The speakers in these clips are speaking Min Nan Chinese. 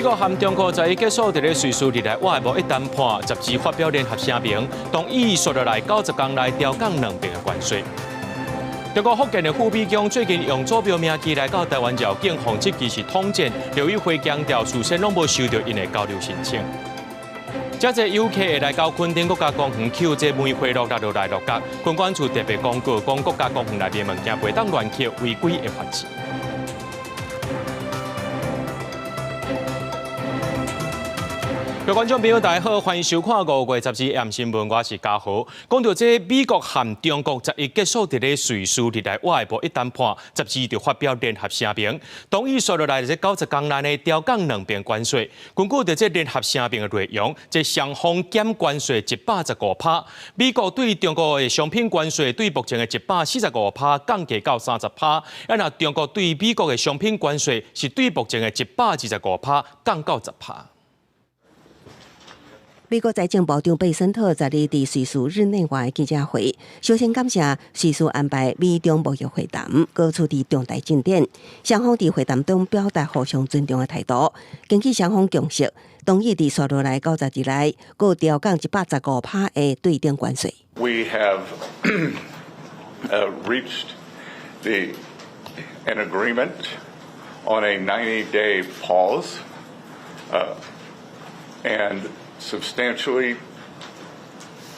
國和中國十一結束佇咧瑞士日內瓦的貿易談判，十二發表聯合聲明，同意紲落來90天內調降兩邊的關稅。中國福建的副秘書最近用祖廟名義來到台灣繞境，予人質疑是統戰。陸委會強調，事先攏無收著𪜶的交流申請。遮濟遊客會來到墾丁國家公園抾這梅花鹿落落來鹿角，墾管處特別公告，講國家公園內面物件袂當亂抾，違規會罰錢。各位觀眾朋友，大家好，歡迎收看5月12 M 新聞，我是嘉豪。講到這美國和中國十一結束佇咧瑞士日內瓦的貿易談判，十二就發表聯合聲明，同意紲落來這90天內呢調降兩邊關稅。根據著這聯合聲明的內容，這雙方減關稅115趴，美國對中國的商品關稅對目前的145趴降低到30趴，啊若中國對美國的商品關稅是對目前的125趴降到10趴。美國財政部長貝森特十二佇瑞士日內瓦的記者會，首先感謝瑞士安排美中貿易會談，閣取得重大進展。雙方佇會談中表達互相尊重的態度，根據雙方共識，同意佇紲落來90日內，閣調降115趴的對等關稅。 We have reached an agreement on a 90-day pause and substantially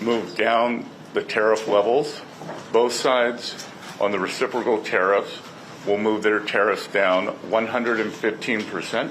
moved down the tariff levels. Both sides on the reciprocal tariffs will move their tariffs down 115%.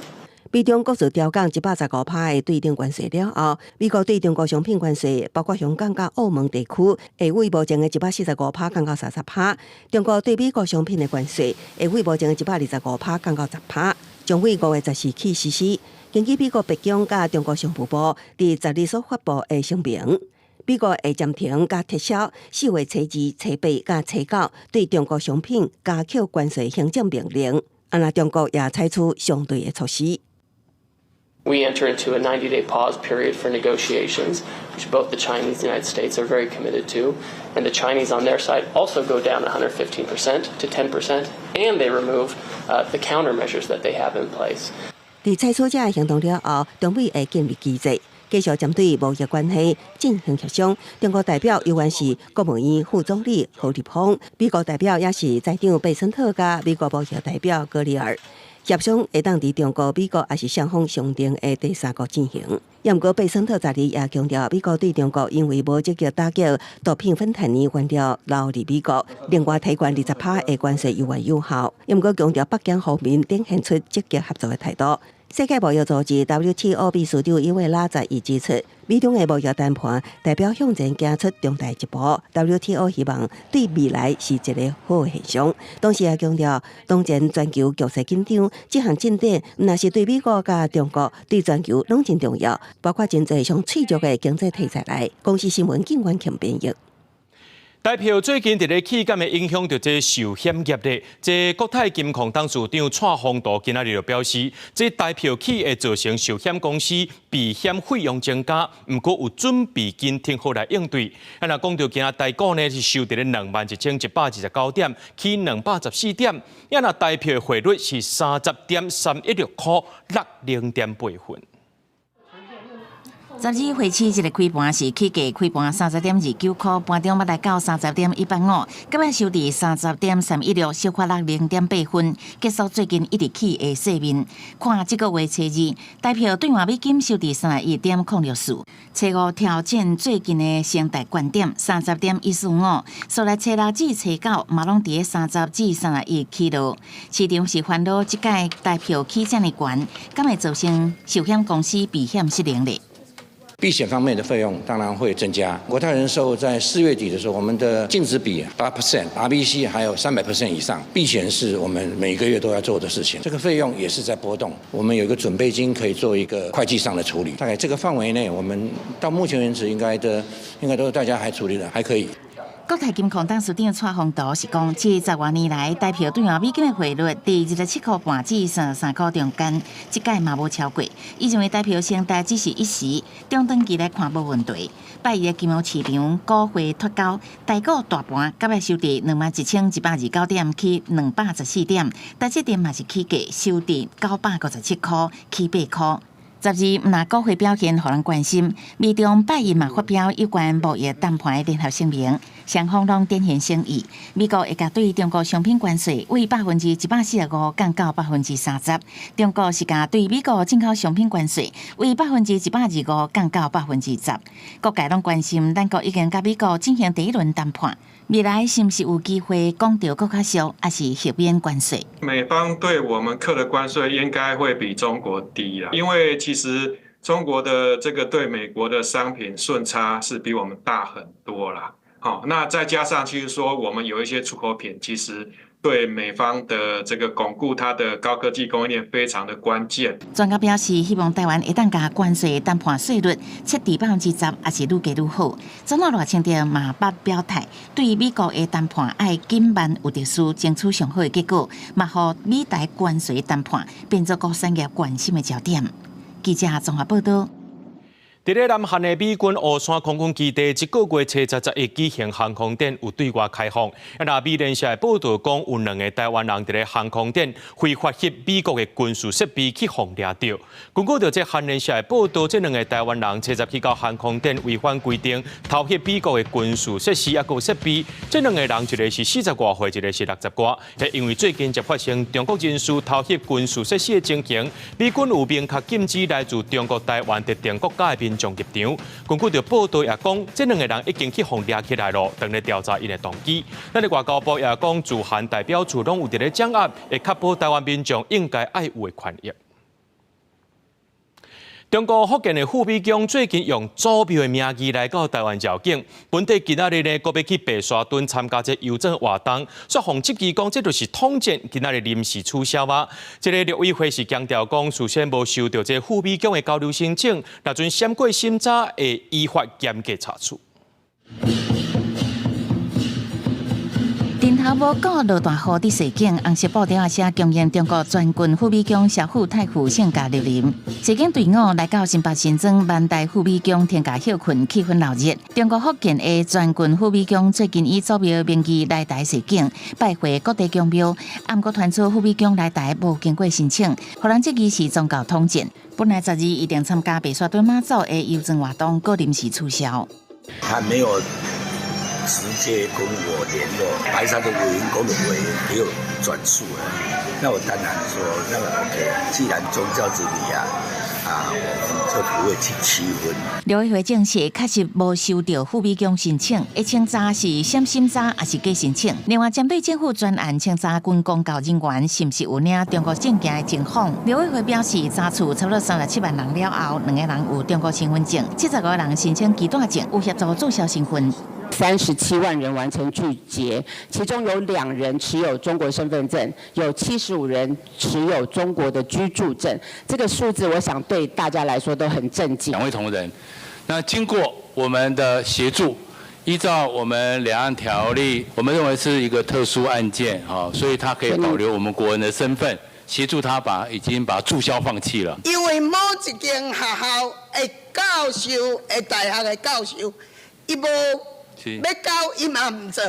美中各自調降115趴的對等關稅了後，美國對中國商品關稅，包括香港佮澳門地區，會對目前的145趴降到30趴；中國對美國商品的關稅，會對目前的125趴降到10趴，將於5月14起實施。根據美國白宮佮中國商務部佇十二所發布的聲明，美國會暫停佮撤銷4月初二、初八佮初九對中國商品加扣關稅行政命令。啊，若中國也採取相對的措施。 We enter into a 90-day pause period for negotiations, which both the Chinese and the United States are very committed to. And the Chinese on their side also go down 115% to 10%, and they remove the countermeasures that they have in place. 佇採取這个行動了後，中美會建立機制，繼續針對貿易關係進行協商。中國代表猶原是國務院副總理何立峰，美國代表也是財長貝森特佮美國貿易代表格里爾。協商會當佇中國、美國抑是雙方商定的第三國進行。毋過貝森特十二也強調，美國對中國因為無積極打擊毒品芬太尼原料流入美國，另外提懸20趴的關稅猶原有效。毋過強調北京方面展現出積極合作的態度。世界貿易組織 WTO 秘書長伊維拉十一指出，美中的貿易談判代表向前行出重大一步。WTO 希望對未來是一個好的現象。同時也強調，當前全球局勢緊張，這項進展毋但是對美國佮中國，對全球攏真重要，包括真濟上脆弱的經濟體在內。公視新聞警員強編譯。台票最近佇咧起敢會影響著這壽險業咧，這國泰金控董事長蔡宏圖今仔日就表示，這台票起會造成壽險公司避險費用增加，毋過有準備金停好來應對。啊，若講著今仔台股呢是收佇咧21,129點，起214點，啊，若台票匯率是30.316箍，落0.8分。十二匯市這个開盤是起價開盤30.29箍，盤中欲來到30.185，今日收佇30.316，小可落0.8分，結束最近一直起的勢面。看這個月初二，台票兌換美金收佇31.064，初五挑戰最近的生大懸點30.145，紲來初六至初九嘛攏佇30至31起落。市場是煩惱這屆台票起遮爾懸，敢會造成壽險公司避險失靈咧？避險方面的費用當然會增加。國泰人壽在4月底的時候，我們的淨值比8%，RBC 還有300% 以上。避險是我們每個月都要做的事情，這個費用也是在波動。我們有一個準備金可以做一個會計上的處理。大概這個範圍內，我們到目前為止應該都大家還處理得還可以。國泰金控董事長蔡宏圖是講，這十外年來，台票兌換美金的匯率佇27塊半至33塊中間，這擺嘛無超過。伊認為台票升台只是一時，中長期來看無問題。拜一的金融市場股匯脫鈎，台股大盤今日收佇21,129點，起214點，台積電嘛是起價收佇957塊，起8塊。十二毋但股匯表現予人關心，美中拜一嘛發表有關貿易談判的聯合聲明，雙方攏展現誠意。美國會共對中國商品關稅為145%降到30%，中國是共對美國進口商品關稅為125%降到10%。各界攏關心，咱國已經佮美國進行第一輪談判，未來是毋是有機會講著閣較俗，抑是豁免關稅？美方對我們課的關稅應該會比中國低啦，因為其實中國的這個對美國的商品順差是比我們大很多啦。好，那再加上其實說我們有一些出口品，其實對美方的這個鞏固它的高科技供應鏈非常的關鍵。專家表示，希望台灣會當共關稅談判稅率設佇10%，抑是愈低愈好。總統賴清德嘛捌表態，對美國的談判愛緊慢有特殊，爭取上好的結果，嘛予美台關稅談判變做各產業關心的焦點。記者綜合報道。佇咧南韓的美軍烏山空軍基地，這個月初十十一舉行航空展，有對外開放。啊，那美聯社的報道講，有兩个台灣人佇咧航空展非法翕美國的軍事設備去予掠著。根據著這韓聯社的報道，這兩个台灣人初十去到航空展違反規定，偷翕美國的軍事設施抑閣設備。這兩个人一个是四十外歲，一个是六十外。因為最近才發生中國人士偷翕軍事設施的情形，美軍有明確禁止來自中國台灣特定國家的民眾入場。根據著報道也講，這兩个人已經去予掠起來囉，正咧調查𪜶的動機。咱的外交部也講，駐韓代表處攏有佇咧掌握，會確保台灣民眾應該愛有的權益。中國福建的傅美宮最近用祖廟的名義來到台灣繞境，本底今仔日呢，閣欲去白沙屯參加這遊祭活動，煞予質疑講這就是統戰，今仔日臨時取消啊！這个陸委會是強調講，事先無收著這傅美宮的交流申請，若準閃過審查，會依法嚴格查處。頂頭無顧落大雨佇踅境，紅色布條仔寫恭迎中國全軍傅美宮蕭府太傅聖駕蒞臨。踅境隊伍來到新北新莊萬代傅美宮天價歇睏，氣氛鬧熱。中國福建的全軍傅美宮最近以祖廟名義來台踅境，拜會各地宮廟，毋過傳出傅美宮來台無經過申請，予人質疑是宗教統戰。本來十二一定參加白沙屯媽祖的遊祭活動，閣臨時取消。他沒有直接跟我聯絡，白沙屯委員宮的委員給我轉述了，那我當然說那個 OK，既然宗教之禮啊，啊，我們就不會去區分。陸委會證實，確實無收著傅美宮申請，會清查是閃審查抑是假申請。另外，針對政府專案清查軍公教人員是毋是有領中國證件的情況，陸委會表示，查處差不多37萬人了後，兩个人有中國身份證，75人申請居住證，有協助註銷身份。 37萬人完成具結，其中有兩人持有中國身份證，有75人持有中國的居住證。這個數字，我想對大家來說都很震驚。兩位同仁，那經過我們的協助，依照我們兩岸條例，我們認為是一個特殊案件，所以他可以保留我們國人的身份，協助他把已經把註銷放棄了。因為某一間學校的教授，的大學的教授，伊無。欲交伊嘛毋做。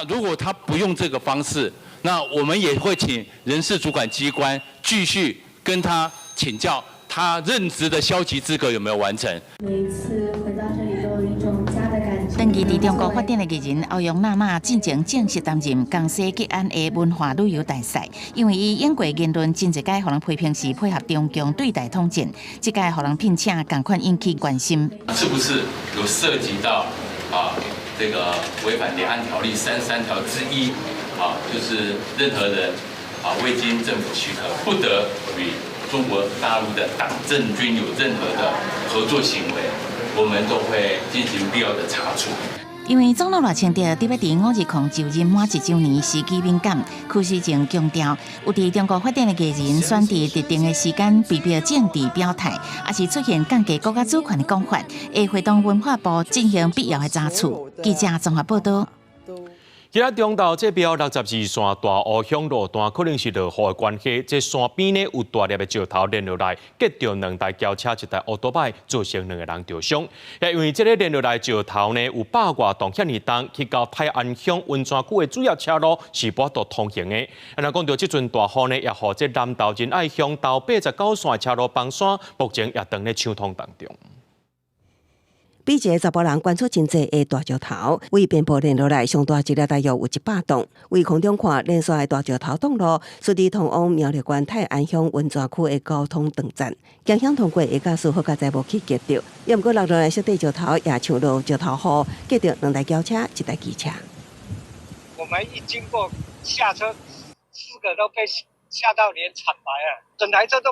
如果他不用這個方式，那我們也會請人事主管機關繼續跟他請教，他任職的消極資格有沒有完成。每次回到這裡都有一種家的感覺。長期佇中國發展的藝人歐陽娜娜進前正式擔任江西吉安的文化旅遊大使，因為伊用過言論真濟擺予人批評是配合中共對台統戰，這擺予人聘請仝款引起關心。是不是有涉及到啊？這個違反兩岸條例33條之一，啊，就是任何人啊未經政府許可，不得與中國大陸的黨政軍有任何的合作行為，我們都會進行必要的查處。因為總統賴清德佇欲佇520就任滿一週年，時機敏感，柯時政強調，有佇中國發展的藝人選佇特定的時間被迫政治表態，抑是出現降低國家主權的講法，會會同文化部進行必要的查處。記者綜合報道。今仔中晝這標62線大湖鄉路段，可能是落雨的關係，這山邊呢有大粒的石頭連落來，擊著兩台轎車、一台烏多擺，造成兩个人著傷。也因為這个連落來石頭呢有百外磅遐爾重，去到泰安鄉溫泉區的主要車路是無法度通行的。啊，若講到這陣大雨呢，也予這南投仁愛鄉頭89線的車路崩山，目前也當咧搶通當中。比一个查埔人懸出真濟的大石頭，為邊坡連落來，上大一粒大約有100磅。為空中看，連紲的大石頭擋路，實地通往苗栗縣泰安鄉溫泉區的交通斷絕。驚險通過的駕駛好佳哉無去擊著，也毋過落落來小塊石頭也像落石頭雨，擊著兩台轎車、一台機車。我們一經過下車，四個都被嚇到臉慘白啊！整台車都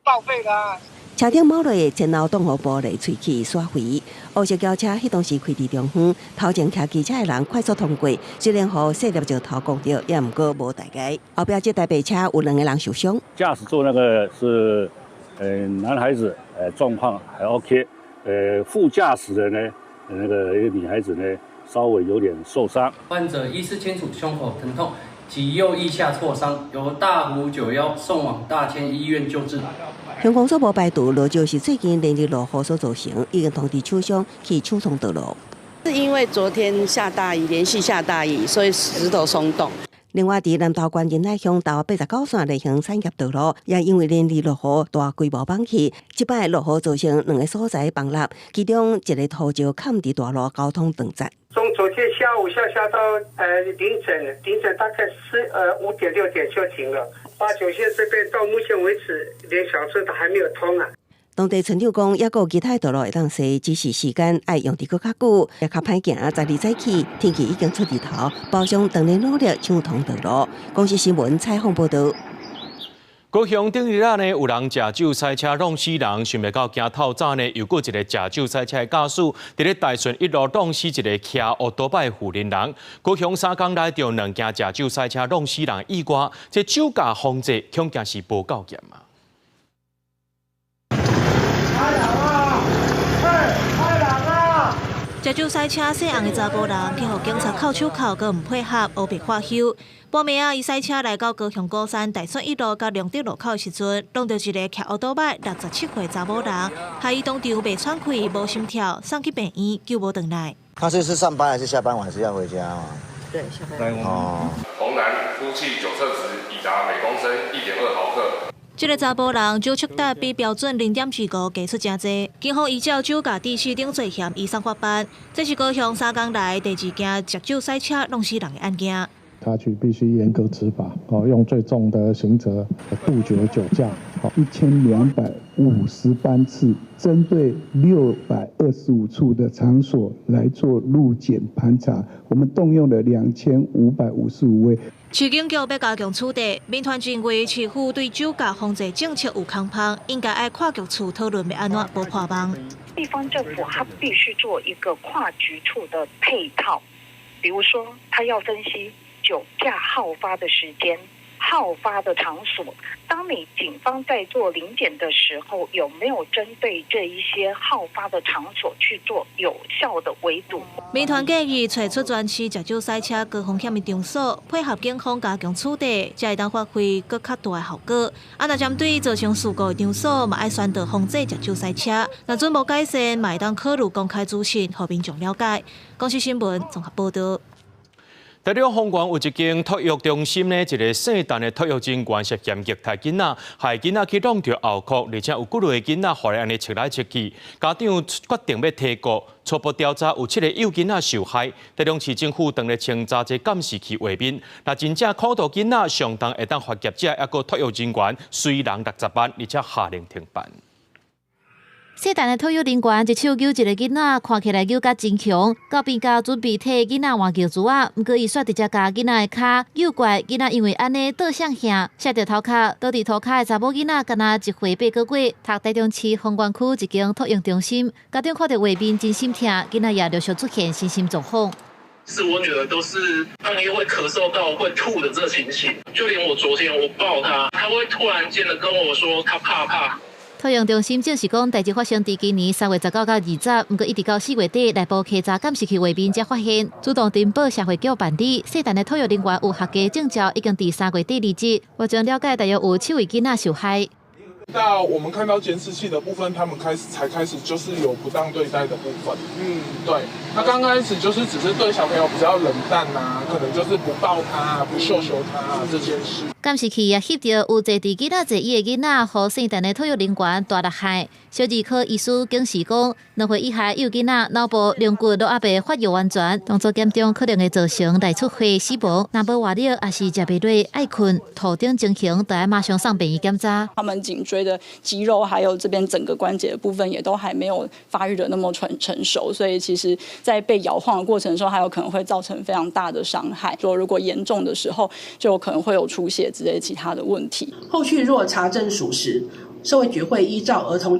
報廢啦。車頂冒落的前後擋風玻璃吹起煞飛，烏色轎車彼當時開佇中央，頭前騎機車的人快速通過，雖然予細粒石頭摃著，也毋過無大礙。後壁這台白車有兩个人受傷。駕駛座那個是，男孩子，狀況還 OK，副駕駛的呢，那個一個女孩子呢，稍微有點受傷。患者意識清楚，胸口疼痛及右腋下挫傷，由大湖91送往大千醫院救治。鄉公所無排除落石是最近連日落雨所造成，已經通知廠商去搶通道路。是因為昨天下大雨，連續下大雨，所以石頭鬆動。另外，佇南投縣仁愛鄉頭89線例行產業道路，也因為連日落雨，大規模崩去。這擺落雨造成兩个所在崩塌，其中一个土石崁佇大路交通斷絕。從昨天下午下到凌晨，凌晨大概是5點6點就停了。89線這邊到目前為止，連小車都還沒有通啊。當地村長講，猶閣有其他道路會當駛，只是時間愛用得閣較久，也較歹行。12早起，天氣已經出日頭，包商當咧努力搶通道路。公視新聞採訪報導。高雄頂日仔呢，有人食酒賽車弄死人，想袂到今透早呢，又閣一个食酒賽車的駕駛，佇咧大順一路弄死一个騎烏多擺的婦人人。高雄三工內著兩件食酒賽車弄死人意外，這酒駕防治恐驚是無夠嚴啊！開人啊！嘿，開人啊！食酒賽車姓洪的查埔人，去予警察銬手銬，閣毋配合，烏白喝休。半暝仔，伊賽車來到高雄鼓山大順一路佮龍德路口的時陣，撞著一个騎烏多擺67歲查某人，害伊當場袂喘氣、無心跳，送去病院救無轉來。他是上班還是下班晚是要回家嗎？對，下班。哦。紅男呼氣酒測值已達每公升1.2毫克。這个查埔人酒測值比標準0.25低出誠濟，警方依照酒駕致死等罪嫌移送法辦。這是高雄三工來第二件食酒賽車弄死人的案件。他去必須嚴格執法，哦，用最重的刑責杜絕酒駕。1250班次，針對625處的場所來做路檢盤查，我們動用了2555位。市警局欲加強處罰，民團認為市府對酒駕防治政策有空縫，應該愛跨局處討論欲按怎補破網。地方政府它必須做一個跨局處的配套，比如說，他要分析酒駕好發的時間、好發的場所。當你警方在做臨檢的時候，有沒有針對這一些好發的場所去做有效的圍堵？民團建議揣出全市食酒賽車高風險的場所，配合警方加強處罰，才會當發揮閣較大的效果。啊，若針對造成事故的場所，嘛愛宣導防止食酒賽車。若準無改善，嘛會當考慮公開資訊，予民眾了解。公視新聞綜合報導。台中豐原有一間托育中心呢，一个姓陳的托育人員涉嫌虐待囡仔，害囡仔去弄著後殼，而且有幾个囡仔予伊按呢切來切去，家長決定欲提告。初步調查有七个幼囡仔受害，台中市政府當咧清查這監視器畫面，若真正苦到囡仔，上重會當罰業者，抑閣托育人員隨人60萬，而且下令停辦。姓陳的托育人員一手搝一个囡仔，看起來搝甲真強，到邊家準備替囡仔換尿苴仔，毋過伊煞直接共囡仔的跤搝過來，囡仔因為按呢倒向向，摔著頭殼，倒佇塗跤的查某囡仔，敢若一歲八个月，讀台中市豐原區一間托育中心，家長看著畫面真心疼，囡仔也陸續出現身心狀況。是我女兒都是半夜會咳嗽到會吐的這個情形，就連我昨天我抱她，她會突然間的跟我說她怕怕。托養中心證實講，代誌發生佇今年3月19到20，毋過一直到4月底，內部稽查監視器畫面才發現，主動呈報社會局辦理。聖誕的托育人員有學家證照，已經佇3月底離職。目前了解，大約有七位囡仔受害。到我們看到監視器的部分，他們開始才開始就是有不當對待的部分。對。那剛開始就是只是對小朋友比較冷淡啊，可能就是不抱他、不秀秀他啊這件事。監視器也翕著有坐佇囡仔座椅的囡仔，予聖誕的托育人員大力害。小兒科醫師警示講，2歲以下幼囡仔腦部龍骨都猶未發育完全，動作嚴重可能會造成內出血死亡。若無活力，抑是食袂落、愛睏、吐等情形，就愛馬上送病院檢查。他們頸椎的肌肉，還有這邊整個關節的部分，也都還沒有發育得那麼成熟，所以其實，在被搖晃的過程中，還有可能會造成非常大的傷害。說如果嚴重的時候，就可能會有出血之類其他的問題。後續若查證屬實，社會局會依照《兒童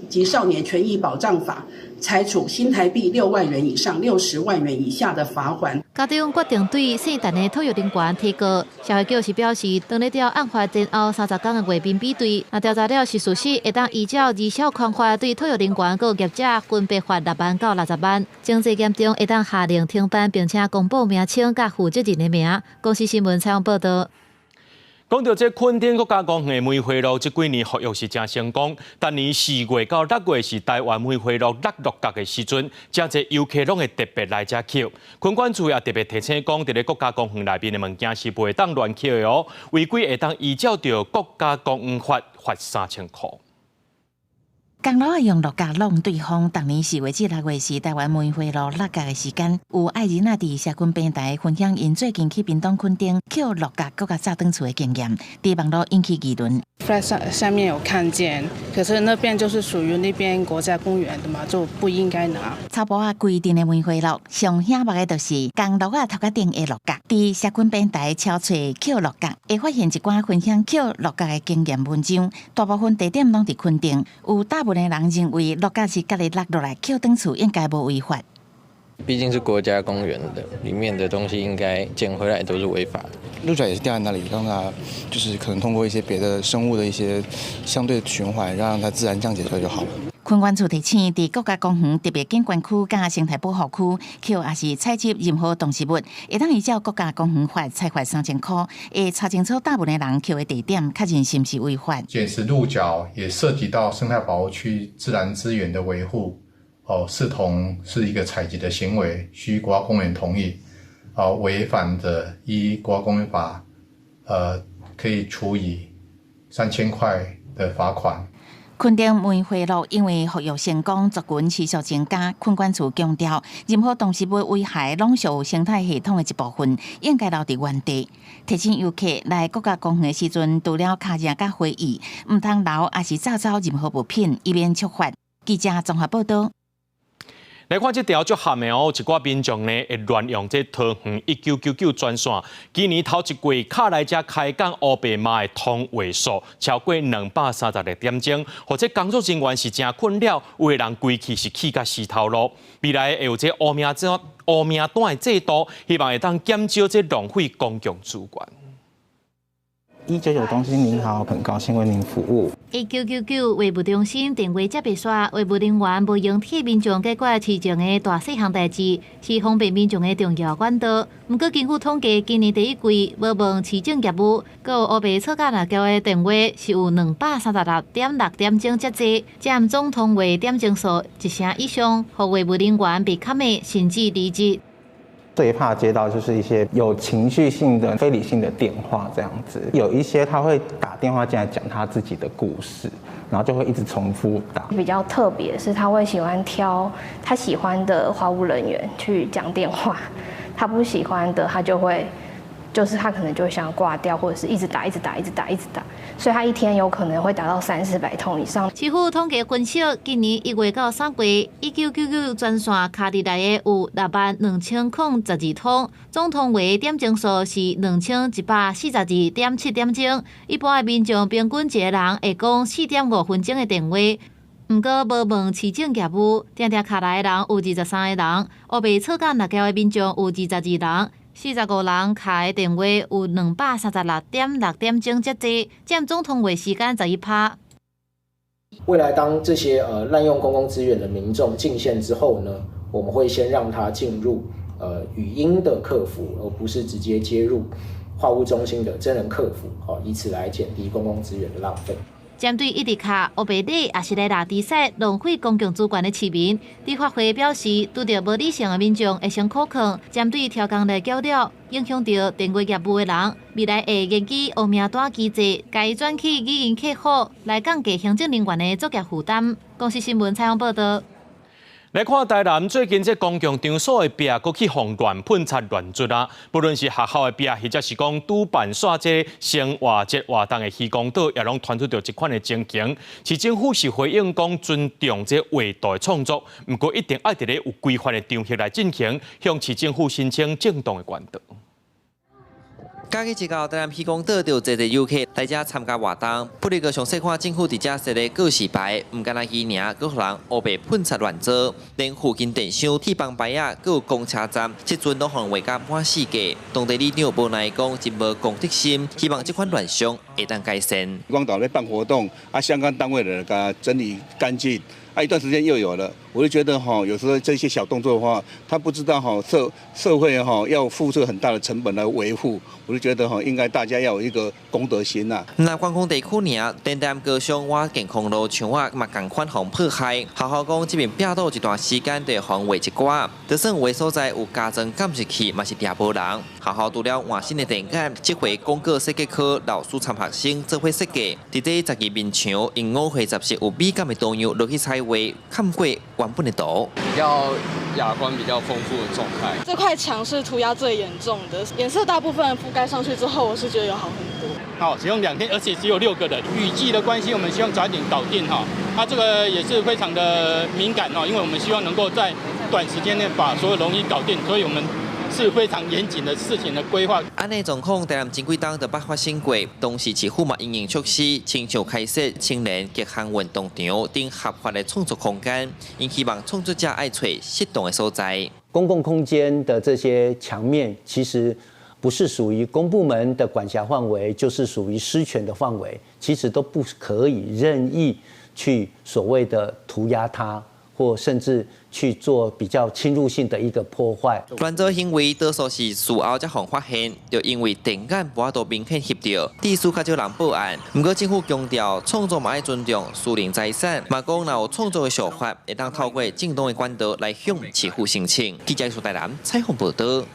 及少年權益保障法》，裁處新台幣6萬元以上60萬元以下的罰鍰。家長決定對聖誕的托育人員提告，社會局是表示，當咧調案發前後30天的畫面比對，若調查了是事實，會當依照兒少權法對托育人員佮業者分別罰6萬到60萬，情節嚴重會當下令停班，並且公布名稱佮負責人的名。公視新聞採訪報導。講到這墾丁國家公園的梅花鹿，這幾年復育是誠成功。逐年4月到6月是台灣梅花鹿落鹿角的時陣，誠濟遊客攏會特別來遮抾。墾管處也特別提醒講，佇咧國家公園內面的物件是袂當亂抾的哦，違規會當依照著國家公園法罰3000箍。公鹿用鹿角弄對方，逐年4月至6月是台灣梅花鹿落角的時間。有愛囡仔佇社群平台分享𪜶最近去屏東墾丁抾鹿角閣共炸轉厝的經驗，佇網路引起議論。在上下面有看見，可是那邊就是屬於那邊國家公園的嘛，就不應該拿。草埔仔規陣的梅花鹿，上醒目的就是公鹿仔頭殼頂的鹿角。佇社群平台搜尋抾鹿角，會發現一寡分享抾鹿角的經驗文章，大部分地點攏佇墾丁，有大部分的人認為鹿角是家己落落來抾轉厝，應該無違法。畢竟是國家公園的，裡面的東西應該撿回來都是違法的。鹿角也是掉在那裡，讓它就是可能通過一些別的生物的一些相對循環，讓它自然降解出來就好了。墾管處提醒，佇國家公園特別景觀區佮生態保護區，抾抑是採集任何動植物，會當依照國家公園法裁罰3000箍，會查清楚大部分的人抾的地點，確認是毋是違法。撿拾鹿角也涉及到生態保護區自然資源的維護，哦，視同是一個採集的行為，需國家公園同意，哦，違反的依國家公園法，可以處以3000塊的罰款。墾丁梅花鹿因為復育成功，族群持續增加。墾管處強調，任何動植物危害攏屬生態系統的一部分，應該留佇原地。提醒遊客來國家公園的時陣，除了跤跡佮花藝，毋通留抑是炸走任何物品，以免觸法。記者綜合報導。來看這條足譀的哦，一寡民眾呢會亂用這桃園1999專線。今年頭一季敲來遮開講烏白罵的通話數超過236點鐘，予這工作人員是誠困擾，有的人規氣是氣甲死頭路。未來會有這烏名單的制度，希望會當減少這浪費公共資源。 199中心您好，很高興為您服務。1999話務中心電話接袂煞，話務人員無閒替民眾解決市政的大細項代誌，是方便民眾的重要管道。毋過根據統計，今年第一季無問市政業務，閣有烏白錯佮賴交的電話是有236.6點鐘遮濟，佔總通話點鐘數一成以上，予話務人員被砍的甚至離職。最怕接到就是一些有情緒性的、非理性的電話，這樣子。有一些他會打電話進來講他自己的故事，然後就會一直重複打。比較特別是，他會喜歡挑他喜歡的話務人員去講電話，他不喜歡的，他就會，就是他可能就會想要掛掉，或者是一直打、一直打、一直打、一直打，所以他一天有可能會打到三四百通以上。市府統計分析，今年1月到3月，1999專線敲入來的有6萬2012通，總通話點鐘數是2142.7點鐘。一般的民眾平均一個人會講4.5分鐘的電話。毋過無問市政業務，定定敲來的人有23個人，烏白錯佮賴交的民眾有22人。45人敲的電話有236.6點鐘遮濟，佔總通話時間11%。未來當這些濫用公共資源的民眾進線之後呢，我們會先讓他進入語音的客服，而不是直接接入話務中心的真人客服，以此來減低公共資源的浪費。針對一直敲烏白禮，抑是來抐豬屎浪費公共資源的市民，立法會表示，拄著無理性的民眾會先苦勸，針對超工來繳了，影響著電話業務的人，未來會研究烏名單機制，共伊轉去語音客服，來降低行政人員的作業負擔。公視新聞採訪報導。來看台南最近這公共場所的壁，閣去予亂噴漆亂捽啊！不論是學校的壁，或者是講拄辦煞這生活節活動的漁光島，也攏傳出著這款的情形。市政府是回應講尊重這畫圖的創作，毋過一定愛佇咧有規範的場域來進行，向市政府申請正當的管道。假期一到，台南漁光島就濟濟遊客來遮參加活動。不過詳細看政府佇遮設的告示牌，毋干焦魚爾，閣予人烏白噴漆亂做，連附近電箱、鐵枋牌仔，閣有公車站，這陣攏予人畫甲滿世界。當地里長無奈講，真無公德心，希望這款亂象會當改善。漁光島咧辦活動，啊，相關單位的共整理乾淨，啊，一段時間又有了，我就覺得哈，有時候這些小動作的話，他不知道哈社會哈要付出很大的成本來維護，我就覺得哈，應該大家要有一個公德心呐。若觀光地區爾，單單高雄倚健康路牆仔嘛仝款予破壞。學校講這面壁堵一段時間就會予人畫一寡，就算有的所在有加裝監視器，嘛是定無人。學校除了換新的電桿，這回廣告設計科老師參學生做伙設計，佇這12面牆用五花雜色有美感的圖樣落去彩畫，冚過原本的圖。比較雅觀、比較豐富的狀態。這塊牆是塗鴉最嚴重的，顏色大部分覆蓋上去之後，我是覺得有好很多。好，只用2天，而且只有6個人。雨季的關係，我們希望早點搞定哈。那這個也是非常的敏感哦，因為我們希望能夠在短時間內把所有東西搞定，所以我們是非常嚴謹的事情的規劃。按呢狀況，台南前幾冬就捌發生過，當時市府嘛因應措施，親像開設青年極限運動場等合法的創作空間，𪜶希望創作者愛揣適當的所在。公共空間的這些牆面，其實不是屬於公部門的管轄範圍，就是屬於私權的範圍，其實都不可以任意去所謂的塗鴉它，或甚至去做比較侵入性的一個破壞。亂做行為多數是事後才予發現，就因為電眼無法度明顯翕著，致使較少人報案。毋過政府強調，創作嘛愛尊重私人財產，嘛講若有創作的想法，會當透過正當的管道來向市府申請。記者蘇台南採訪報導。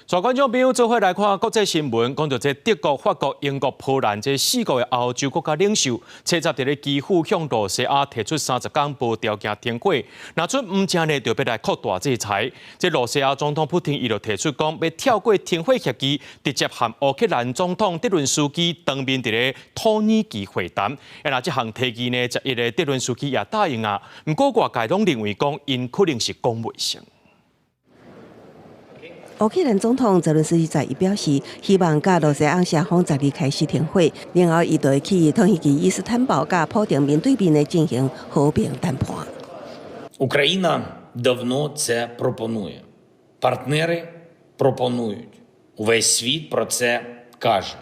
帶觀眾朋友做伙來看國際新聞，講著這德國、法國、英國、波蘭這四國的歐洲國家領袖，初十佇咧基輔向羅西亞提出30工無條件停火，若出毋成呢，就欲來擴大制裁。這羅西亞總統普丁伊就提出講，欲跳過停火協議，直接和烏克蘭總統澤倫斯基當面佇咧土耳其會談。啊，若這項提議呢，11日澤倫斯基也答應啊。毋過外界攏認為講，𪜶可能是講袂成。烏克蘭總統澤倫斯基十一表示，希望佮羅西亞雙方12開始停火，然後伊就會去土耳其伊斯坦堡佮普丁面對面的進行和平談判。 Україна давно це пропонує. Партнери пропонують. Увесь світ про це каже.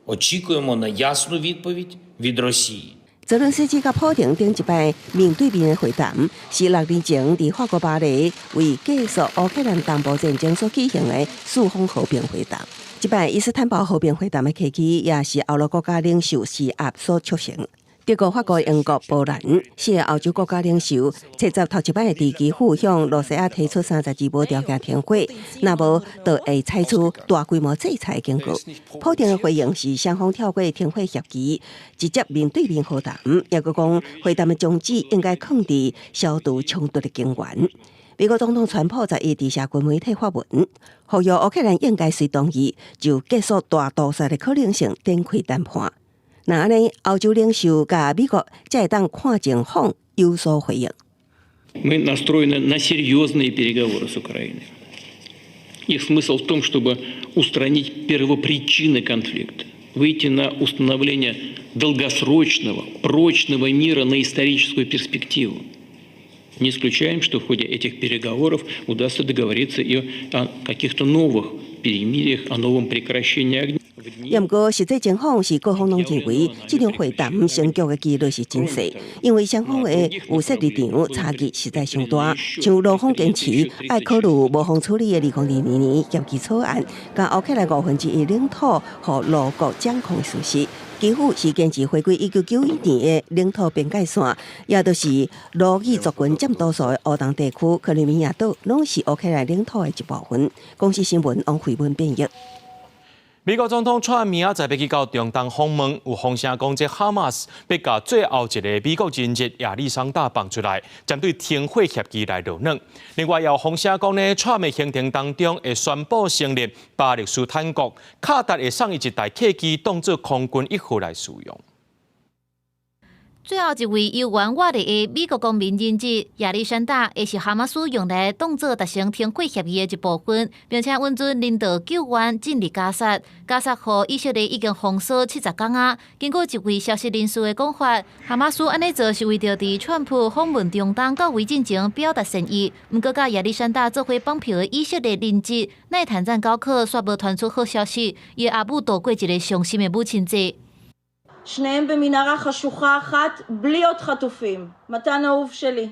Очікуємо на ясну відповідь від Росії. 澤倫斯基佮普丁頂一擺面對面的會談，是6年前佇法國巴黎為結束烏克蘭東部戰爭所舉行的四方和平會談。這擺伊斯坦堡和平會談的契機，也是歐洲國家領袖施壓所促成。德國、法國、英國、波蘭四个歐洲國家領袖，初十頭一擺佇基輔向羅西亞提出32無條件停火，若無就會採取大規模制裁警告。普丁的回應是雙方跳過停火協議，直接面對面和談，抑閣講會談的宗旨應該囥佇消除衝突的根源。美國總統川普十一佇社群媒體發文，呼籲烏克蘭應該隨同意就結束大屠殺的可能性展開談判。若按呢，歐洲領袖佮美國才會當看情況有所回應。 Мы настроены на серьезные переговоры с Украиной. Их смысл в том, чтобы устранить первопричины конфликта, выйти на установление долгосрочного, прочного мира на историческую перспективу. Не исключаем, что в ходе этих переговоров удастся договориться и о каких-то новых перемириях, о новом прекращении огня. 也毋過實際情況是各方攏認為，這場會談成局的幾率是真細，因為雙方的預設立場差異實在傷大。像俄方堅持愛考慮無予處理的2022年協議草案，共烏克蘭1/5領土予俄國掌控的事實。基輔是堅持回歸1991年的領土邊界線，也就是俄語族群佔多數的烏東地區，克里米亞島攏是烏克蘭領土的一部分。公視新聞王慧文編譯。美國總統川普明仔載欲去到中東訪問，有風聲講，這哈馬斯欲共最後一个美國人質亞歷山大放出來，針對停火協議來落軟。另外，也有風聲講呢，川普行程當中會宣布成立巴勒斯坦國，卡達會送伊一台客機當做空軍一號來使用。最後一位猶原活著的美國公民人質亞歷山大，會是哈馬斯用來當做達成停火協議的一部分，並且允准人道救援進入加薩。加薩予以色列已經封鎖70工仔。根據一位消息人士的講法，哈馬斯按呢做是為著佇川普訪問中東到位進前表達善意。毋過，佮亞歷山大做伙綁票的以色列人質奈坦贊高克煞無傳出好消息，伊的阿母度過一個傷心的母親節。 שניהם במנהרה חשוכה אחת, בלי עוד חטופים. מתן אהוב שלי,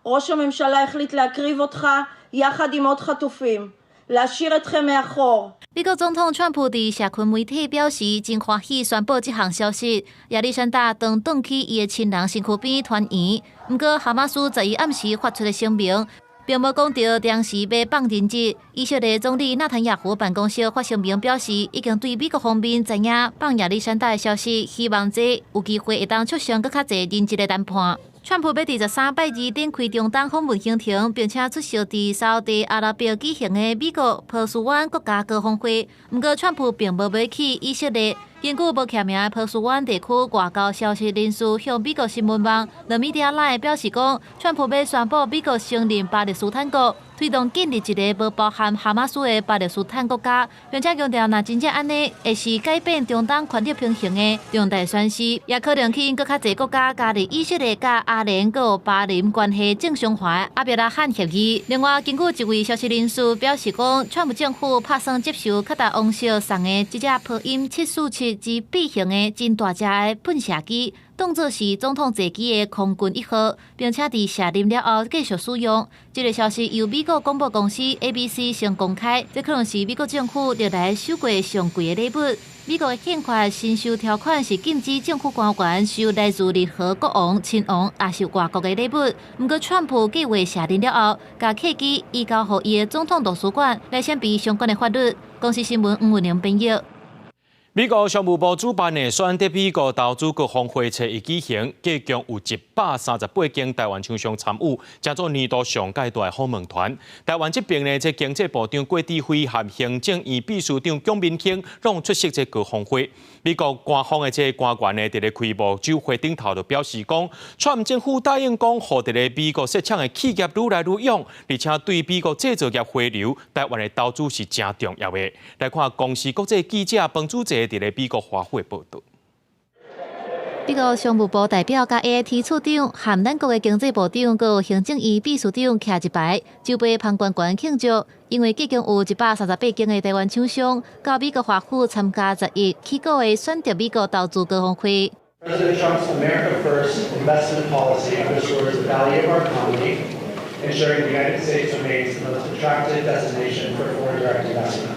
ראש הממשלה החליט להקריב אותך יחד עם עוד חטופים, להשאיר אתכם מאחור. 美國總統川普佇社群媒體表示，真歡喜宣布這項消息。亞歷山大當轉去伊的親人身軀邊團圓。毋過，哈馬斯11暗時發出的聲明，並無講著當時欲放人質。以色列總理納坦雅胡辦公室發聲明表示，已經對美國方面知影放亞歷山大的消息，希望這有機會會當促成閣較濟人質的談判。川普欲佇13拜二展開中東訪問行程，並且出席佇沙烏地阿拉伯舉行的美國波斯灣國家高峰會。毋過，川普並無欲去以色列。根據無記名的波斯灣地區外交消息人士向美國新聞網 The Media Line 表示講，川普欲宣布美國承認巴勒斯坦國，推動建立一个無包含哈馬斯的巴勒斯坦國家，並且強調，若真正按呢，會是改變中東權力平衡的重大宣示，也可能吸引閣較濟國家加入以色列佮阿聯閣巴林關係正常化的阿伯拉罕協議。另外，根據一位消息人士表示講，川普政府拍算接受卡達王室送的這隻波音747之 B 型的真大隻的噴射機，當做是總統座機的空軍一號，並且佇卸任了後繼續使用。這个消息由美國廣播公司 ABC 先公開，這可能是美國政府歷來收過上貴的禮物。美國的憲法新修條款是禁止政府官員收來自任何國王、親王，抑是外國的禮物。毋過，川普計劃卸任了後，共客機移交予伊的總統圖書館來審備相關的法律。公視新聞吳文玲編譯。美國商務部主辦的選擇美國投資高峰會初一舉行，計共有138間台灣廠商參與，成做年度上蓋大的訪問團。台灣這邊呢，這經濟部長郭智輝和行政院秘書長蔣明興攏出席這高峰會。美國官方的這個官員呢，佇咧開幕酒會頂頭就表示講，川普政府答應講，予佇咧美國設廠的企業愈來愈勇，而且對美國製造業回流，台灣的投資是誠重要的。來看公視國際記者彭祖哲佇咧美國華府的報導。美國商務部代表佮 AIT 處長、和咱國的經濟部長、閣行政院秘書長徛一排，酒杯旁懸懸慶祝，因為計共有138間的台灣廠商到美國華府參加11起鼓的選擇美國投資高峰會。 President Trump's America First investment policy underscores the value of our economy, ensuring the United States remains the most attractive destination for foreign direct investment.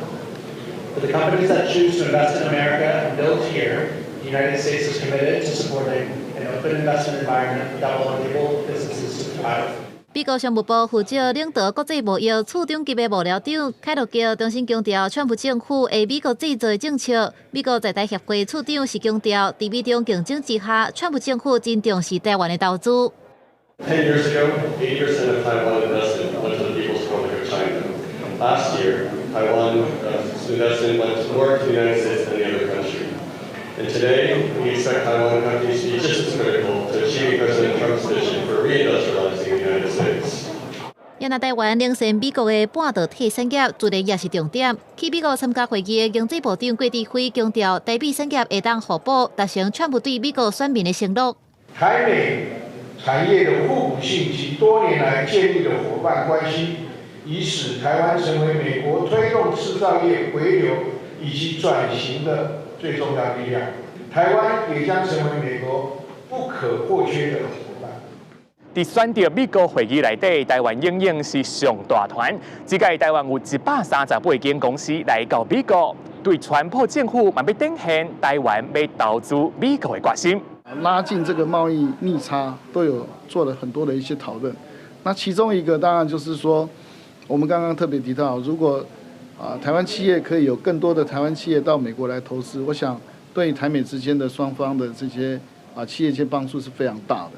For the companies that choose to invest in America and build here, the United States is committed to supporting an open investment environment that will enable businesses to thrive. 美國商務部負責領導國際貿易次長級的幕僚長凱洛格重新強調，川普政府的美國製造的政策。美國在台協會處長是強調，佇美中競爭之下，川普政府真重視台灣的投資。 10 years ago, 80% of Taiwan investment went to the People's Republic of China. Last year, Taiwan investment went more to the United States than any other country. And today, we expect Taiwan companies to be just as critical to achieving President Trump's vision for reindustrializing the United States. 也若台灣領先美國的半導體產業，自然也是重點。去美國參加會議的經濟部長郭智輝強調，台美產業會當互補，達成川普對美國選民的承諾。台美產業的互補性及多年來建立的夥伴關係，已使台灣成為美國推動製造業回流以及轉型的最重要力量。台灣也將成為美國不可或缺的夥伴。佇選擇美國會議內底，台灣永遠是上大團。這屆台灣有138間公司來到美國，對川普政府嘛欲展現台灣欲投資美國的決心。拉近這個貿易逆差，都有做了很多的一些討論。那其中一個當然就是說，我們剛剛特別提到，如果台灣企業可以有更多的台灣企業到美國來投資，我想對台美之間的雙方的這些企業界幫助是非常大的。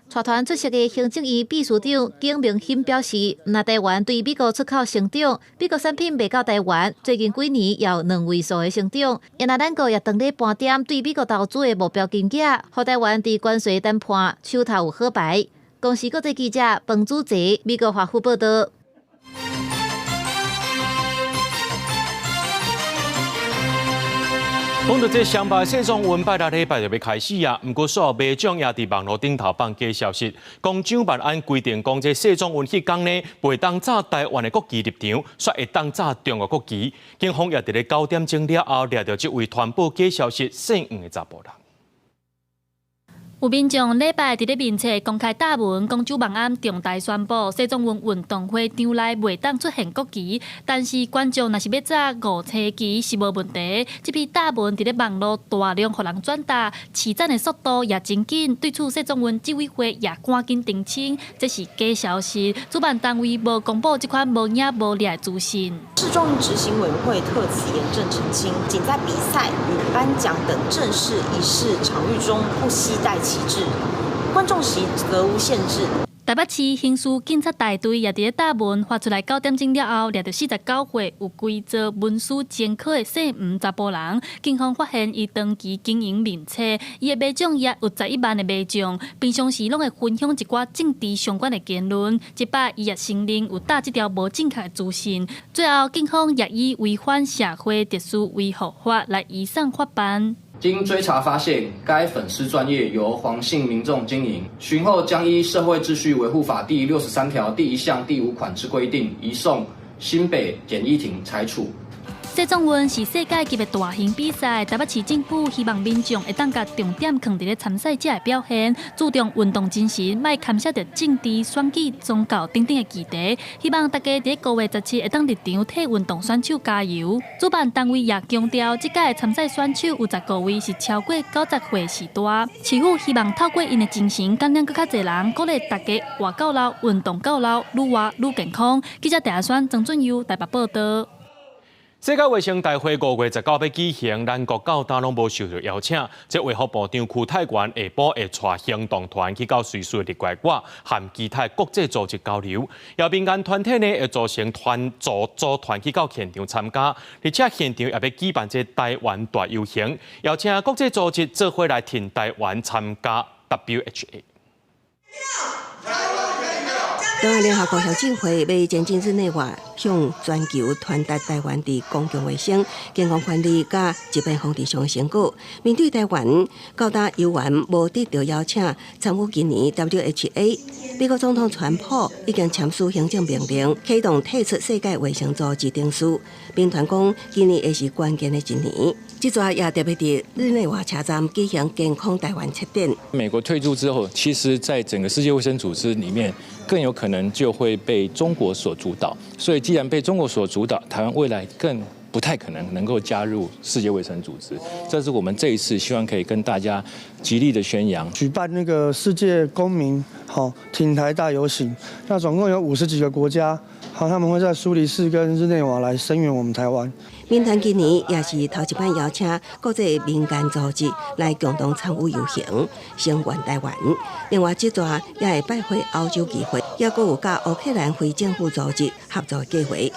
帶團出席的行政院秘書長景明鑫表示，毋但台灣對美國出口成長，美國產品賣到台灣，最近幾年也有兩位數的成長。因為咱國也當咧盤點對美國投資的目標金額，予台灣佇關稅談判手頭有好牌。公視國際記者彭祖哲美國華府報道。講到這雙百世壯運拜六禮拜就欲開始啊，毋過所有民眾也佇網路頂頭放假消息，講蔣萬安規定講這世壯運彼工呢，袂當紮台灣的國旗入場，煞會當紮中國國旗。警方也佇咧9點鐘了後，掠著這位傳播假消息姓黃的查埔人。有民眾禮拜佇咧面冊公開貼文，講蔣萬安重大宣布，世壯運運動會場內袂當出現國旗，但是觀眾若是欲紮五星旗是無問題。這篇貼文佇咧網路大量予人轉達，起讚的速度也真緊。對此，世壯運執委會也趕緊澄清，這是假消息，主辦單位無公布這款無影無掠的資訊。世壯運執行委員會特此嚴正澄清，僅在比賽與頒獎等正式儀式場域中不攜帶旗幟，觀眾席則無限制。台北市刑事警察大隊也佇咧貼文發出來9點鐘了後，掠著49歲有偽造文書前科的姓吳查埔人，警方發現伊長期經營面冊，伊的民眾也有11萬的民眾，平常時攏會分享一寡政治相關的言論。這擺伊也承認有貼這條無正確的資訊，最後警方也以違反社會秩序維護法來移送法辦。經追查發現，該粉絲專頁由黃姓民眾經營，尋後將依《社會秩序維護法》第63條第1項第5款之規定，移送新北簡易庭裁處。世壯運是世界級的大型比賽，台北市政府希望民眾會當共重點囥佇咧參賽者的表現，注重運動精神，莫牽涉著政治、選舉、宗教等等的議題。希望大家佇5月17會當入場替運動選手加油。主辦單位也強調，這屆參賽選手有15位是超過90歲序大。市府希望透過𪜶的精神，感染閣較濟人，鼓勵大家活到老，運動到老，愈活愈健康。記者鄭阿宣、曾俊佑台北報道。世界衛生大會5月19欲舉行，咱國到今攏無受著邀請。這衛福部長邱泰源下晡會帶行動團去到瑞士日內瓦，和其他國際組織交流。有民間團體呢會組成團組組團去到現場參加，而且現場也欲舉辦這台灣大遊行，邀請國際組織做伙來挺台灣參加 WHA。當然，聯合國協進會欲前進日內瓦，向全球傳達台灣佇公共衛生、健康權利佮疾病防治上的成果。面對台灣到今猶原無得著邀請參與今年 WHA，美國總統川普已經簽署行政命令，啟動退出世界衛生組織程序。民團講，今年會是關鍵的一年。這逝也特別佇日內瓦車站舉行健康台灣策展。美國退出之後，其實在整個世界衛生組織裡面，更有可能就會被中國所主導。所以，既然被中國所主導，台灣未來更不太可能能夠加入世界衛生組織。這是我們這一次希望可以跟大家極力的宣揚。舉辦那個世界公民好挺台大遊行，那總共有50幾個國家，好，他們會在蘇黎世跟日內瓦來聲援我們台灣。民團今年也是頭一擺邀請國際民間組織來共同參與遊行，聲援台灣。另外，這逝也會拜會歐洲議會，也閣有佮烏克蘭非政府組織合作計劃。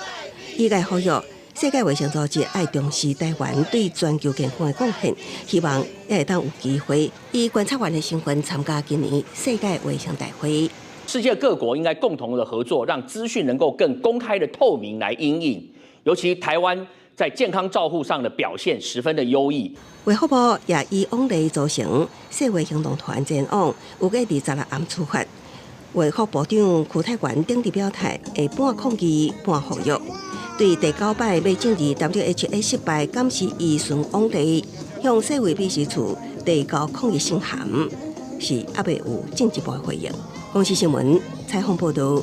醫界呼籲世界衛生組織愛重視台灣對全球健康的貢獻，希望也會當有機會以觀察員的身份參加今年世界衛生大會。世界各國應該共同的合作，讓資訊能夠更公開的透明來因應。尤其台灣在健康照護上的表現十分的優異。衛福部也以往例組成世衛行動團前往，預計佇16暗出發。衛福部長邱泰源頂日表態，會半抗議半呼籲。對第九擺欲進入 WHA 失敗，敢是依循往例向世衛秘書處遞交抗議信函，是猶未有進一步回應。公視新聞採訪報導。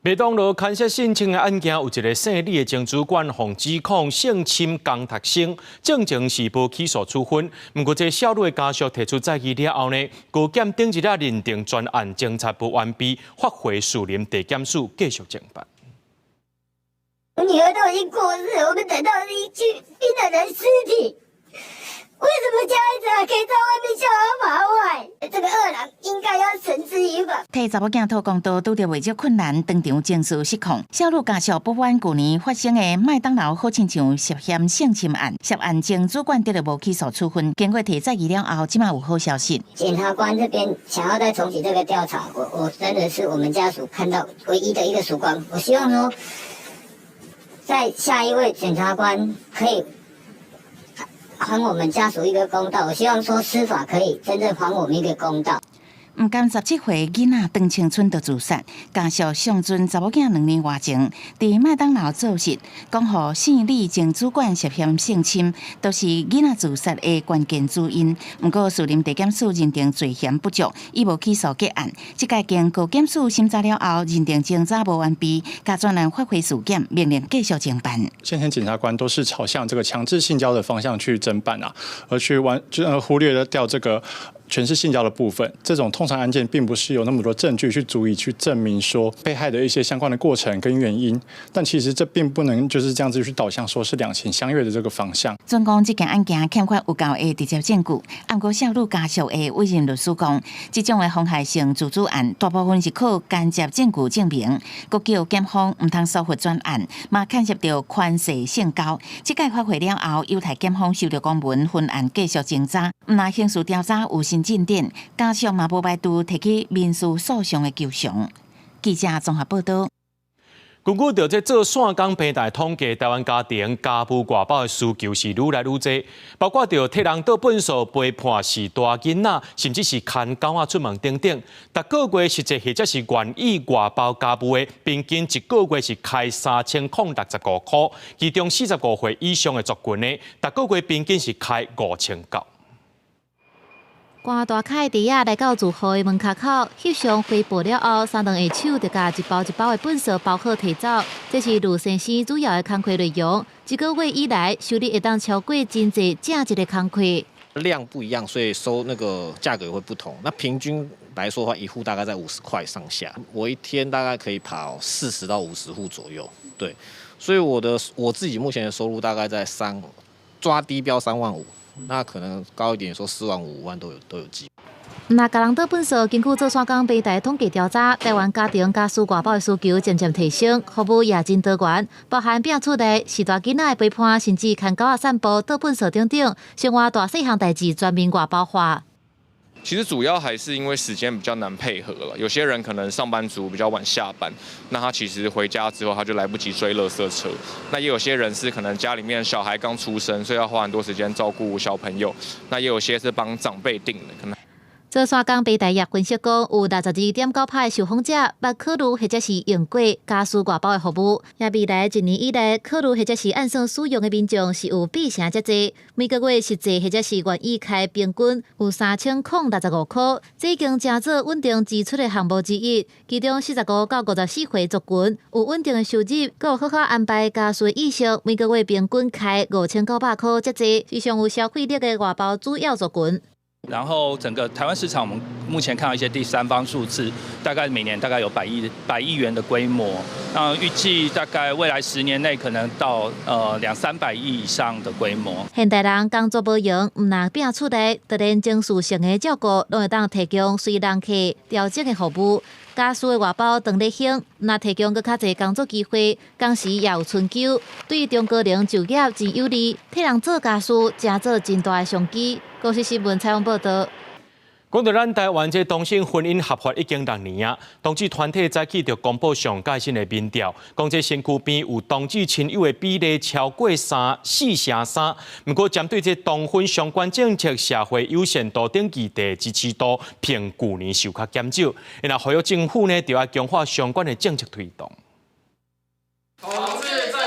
麥當勞牽涉性侵的案件，有一个姓李的前主管，予指控性侵工讀生，進前是無起訴處分。毋過，這少女的家屬提出再議了後呢，高檢頂一日認定全案偵查無完備，發回士林地檢署繼續偵辦。我女兒都已經過世，我們等到一具冰冷的屍體。為什麼加害者可以在外面逍遙法外？這個惡人應該要繩之以法。替查某囝討公道，拄著袂少困難，當場情緒失控。少女家屬不滿舊年發生的麥當勞好親像涉嫌性侵案，涉案前主管得著無起訴處分，經過提再議了後，這馬有好消息。檢察官這邊想要再重啟這個調查，我真的是我們家屬看到唯一的一個曙光。我希望說，在下一位檢察官可以還我們家屬一個公道，我希望說司法可以真正還我們一個公道。毋甘17歲囡仔當青春就自殺，家屬上陣查某囝2年外前，佇麥當勞做事，講予姓李前主管涉嫌性侵，都是囡仔自殺的關鍵主因。毋過，士林地檢署認定罪嫌不足，以無起訴結案。這屆經高檢署審查了後，認定偵查無完備，共專案發回士檢，命令繼續偵辦。先前檢察官都是朝向這個強制性交的方向去偵辦啊，而去完就忽略了掉這個權勢性交的部分。這種通常案件並不是有那麼多證據去足以去證明說被害的一些相關的過程跟原因，但其實這並不能就是這樣子去導向說是兩情相悅的這個方向。準講這件案件欠缺有夠的直接證據，毋過少女家屬的委任律師講，這種的妨害性自主案大部分是靠間接證據證明，閣叫檢方毋通疏忽專案，嘛牽涉著權勢性交。這屆發回了後，有待檢方收著公文，分案繼續偵查。毋但刑事調查有新進展，家屬嘛無排除提起民事訴訟的求償。記者綜合報導。根據著這做散工平台統計，台灣家庭家務外包的需求是愈來愈濟，包括著替人倒糞埽、陪伴序大囡仔，甚至是牽狗仔出門等等。逐個月實際或者是願意外包家務的，平均一個月是開3065塊，其中45歲以上的族群呢，逐個月平均是開5900。搬大卡的袋仔來到住戶的門跤口，翕相回報了後，三兩下手就共一包一包的糞埽包好提走。這是呂先生主要的工課內容。一個月以來，收入會當超過真濟正職的工課。量不一樣，所以收那個價格會不同。那平均來說的話，一戶大概在50塊上下。我一天大概可以跑40到50戶左右。對，所以我自己目前的收入大概在三，抓低標3萬5。那可能高一點，說4萬5、5萬都有機會。毋但共人倒糞埽，根據做散工平台統計調查，台灣家庭家事外包的需求漸漸提升，服務也真多元，包含摒厝內、序大囡仔的陪伴，甚至牽狗仔散步、倒糞埽等等，生活大細項代誌全面外包化。其實主要還是因為時間比較難配合了，有些人可能上班族比較晚下班，那他其實回家之後他就來不及追垃圾車。那也有些人是可能家裡面小孩剛出生，所以要花很多時間照顧小朋友。那也有些是幫長輩訂的，可能。做散工平台也分析講，有62.9%的受訪者捌考慮或者是用過家事外包的服務。也未來一年以內，考慮或者是按算使用的民眾是有八成遮濟。每個月實際或者是願意開平均有3065塊，這已經成做穩定支出的項目之一。其中45到54歲族群有穩定的收入，閣有好好安排家事的意識，每個月平均開5900塊遮濟，是上有消費力的外包主要族群。然後整個台灣市場，我們目前看到一些第三方數字，大概每年大概有百億元的規模。那預計大概未來10年內可能到兩三百億以上的規模。現代人工作無閒，毋但摒厝內，就連情緒上的照顧，攏會當提供隨人客調整的服務。家事的外包當咧興，毋但提供閣較濟工作機會，同時也有春秋，對中高齡就業真有利，替人做家事，成做真大的商機。公視新聞採訪報導。講到咱台灣這同性婚姻合法已經6年啊，同志團體早起就公布上蓋新的民調，講這身軀邊有同志親友的比例超過4成3。毋過針對這同婚相關政策、社會友善度等議題支持度，比舊年受較減少。然後呼籲政府呢，就要強化相關的政策推動。同志。